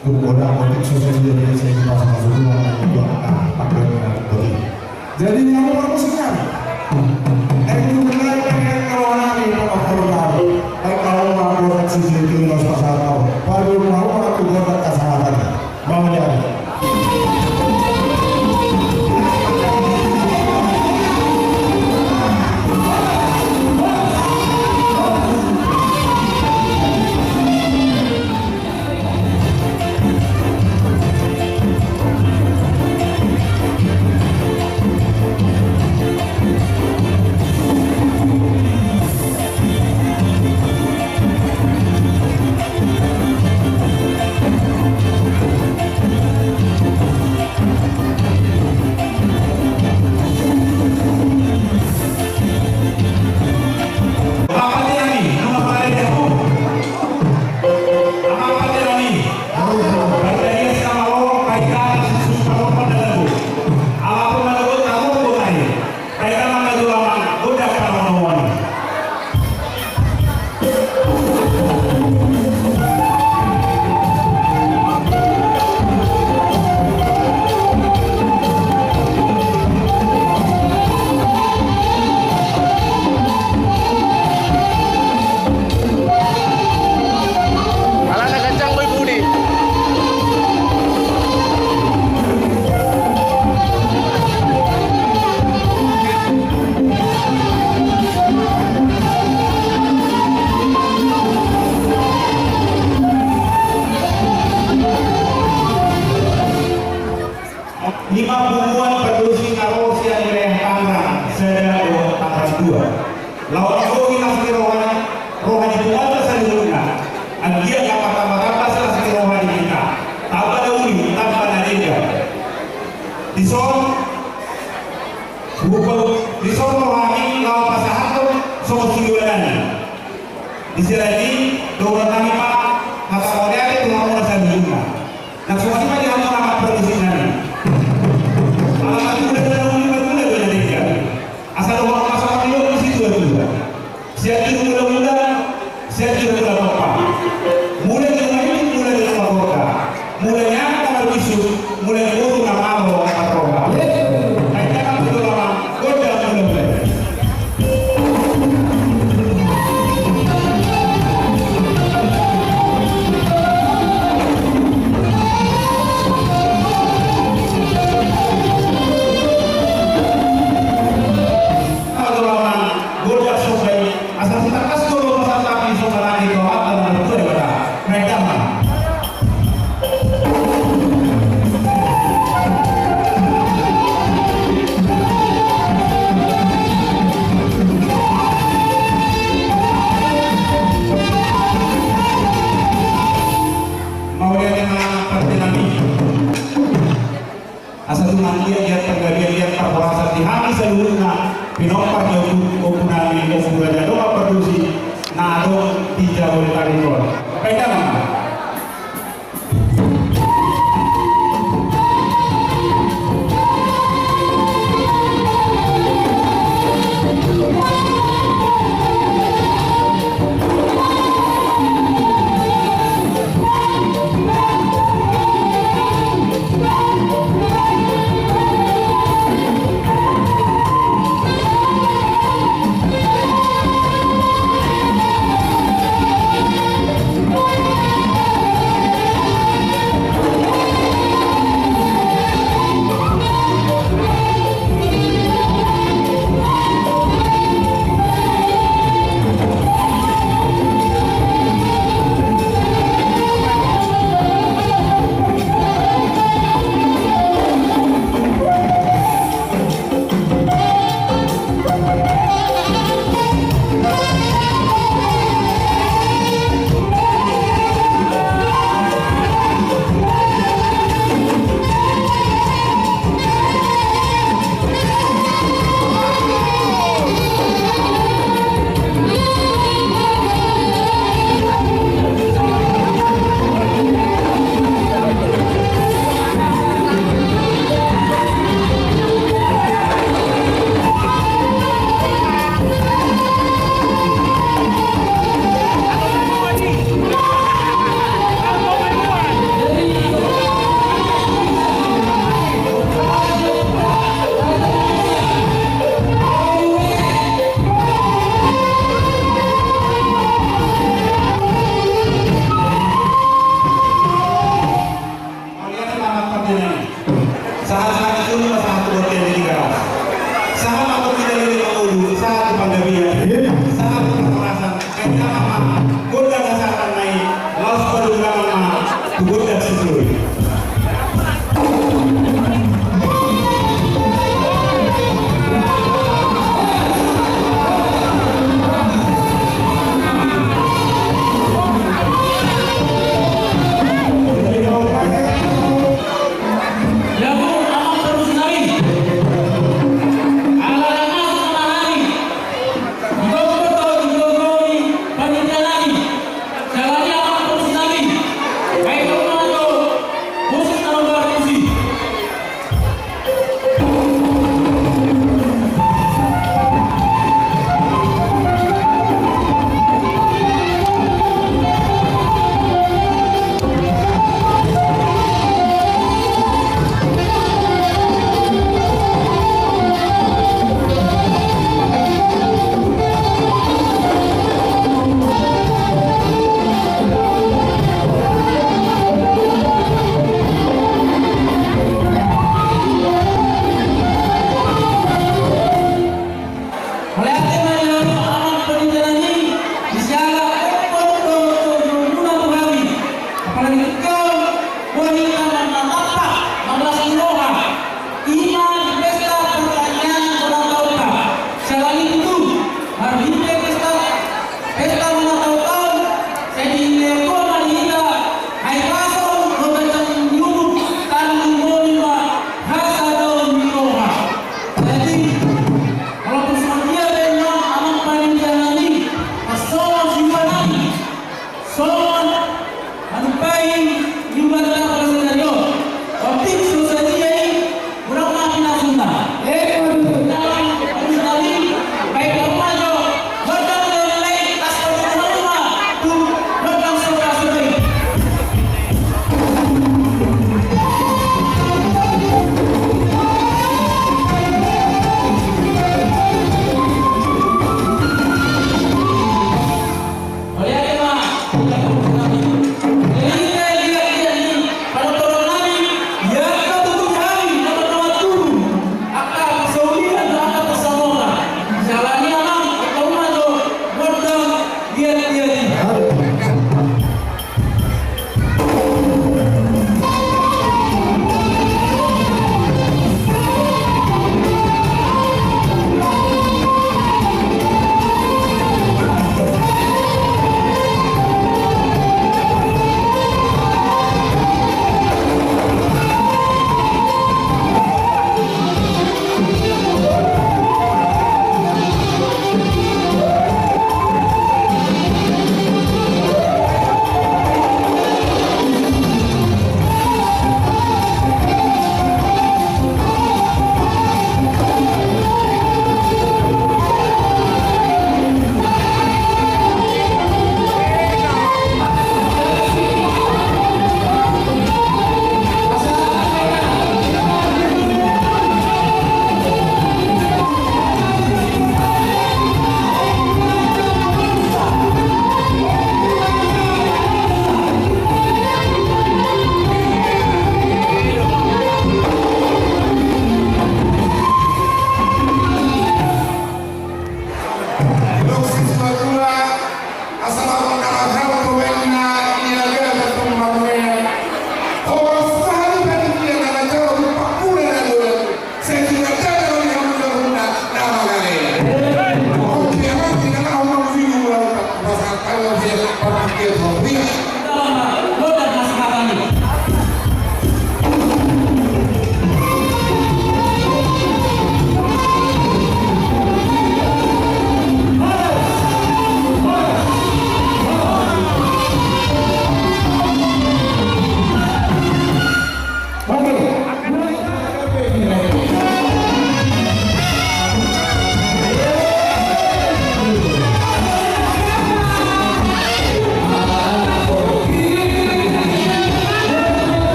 Tung godang otik so sadia, jadi sai dipasupasu Tuhan na di angka panggabean na otik. Jadi ni hamu marmusik nami. Ai tung nai pengen roha nami panggabean nami. Ai kalau mau buat sisi itu mas pasal kau. Baru mau aku buat kesalahan. Mau jadi. Alana ganjang do i pudi. Ima punguan pardosi na ro sian wilayah Tangerang sada dohot Tangerang dua. Laho mambohi las ni roha, roha ni punguanta saluhutna. Anggiat na martamba-tamba las ni roha di hita. Tamba na uli, tamba na denggan. Dison, hupa, dison rohami laho pasahathon songon sidohonon nami. Di sela ni i, dohonon nami ma hata mauliate tu hamuna saluhutna. Nang songon i ma di hamu na marpardosi nami. Ala marmula do na uli, marmula do na denggan. Asa dohonon ma songon i do tu situa-tua. Sian juru mula-mula, sian juru mula tompa. Mula ni rumah ini, mula ni rumah kota. Mula ni anak na marbisuk, mula ni boru na malo marromba. Ai tangan betul lama, gondang mula-mula. Asa sitangkas do pasahat nami songon i tu Amanta na martua Debata. Baen damang. Mauliate ma pande nami. Asa tung anggiat panggabean, anggiat parhorasan di hami saluhutna pinompar ni ompu, ompu nami, Ompu Raja Dongan Pardosi na adong di Jabodetabek on. Baen damang. Ate ma di hamu amang panitia nami, di siala ompung dohot tolu muna tu hami. Apalagi tinggal, buat hita manatap, manglas ni roha. Ima di pesta partangiangan ulang tahun ta. Siala ni tutu, marhite pesta, pesta ulang tahun ta, sai dilehon ma di hita, hahipason dohot ganjang ni umur, tarlumobi ma hasadaon ni roha. Jadi, walaupun songon dia pe ma amang panitia nami, pas songon siupa nami, songon manumpai ni ubat na pada sadari on. Otik so sadia i, kurang maaf na sunda. Eh, waduh. Dalam, harus tadi, baik apa jo, buat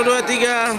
Dua, tiga.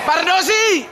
Pardosi!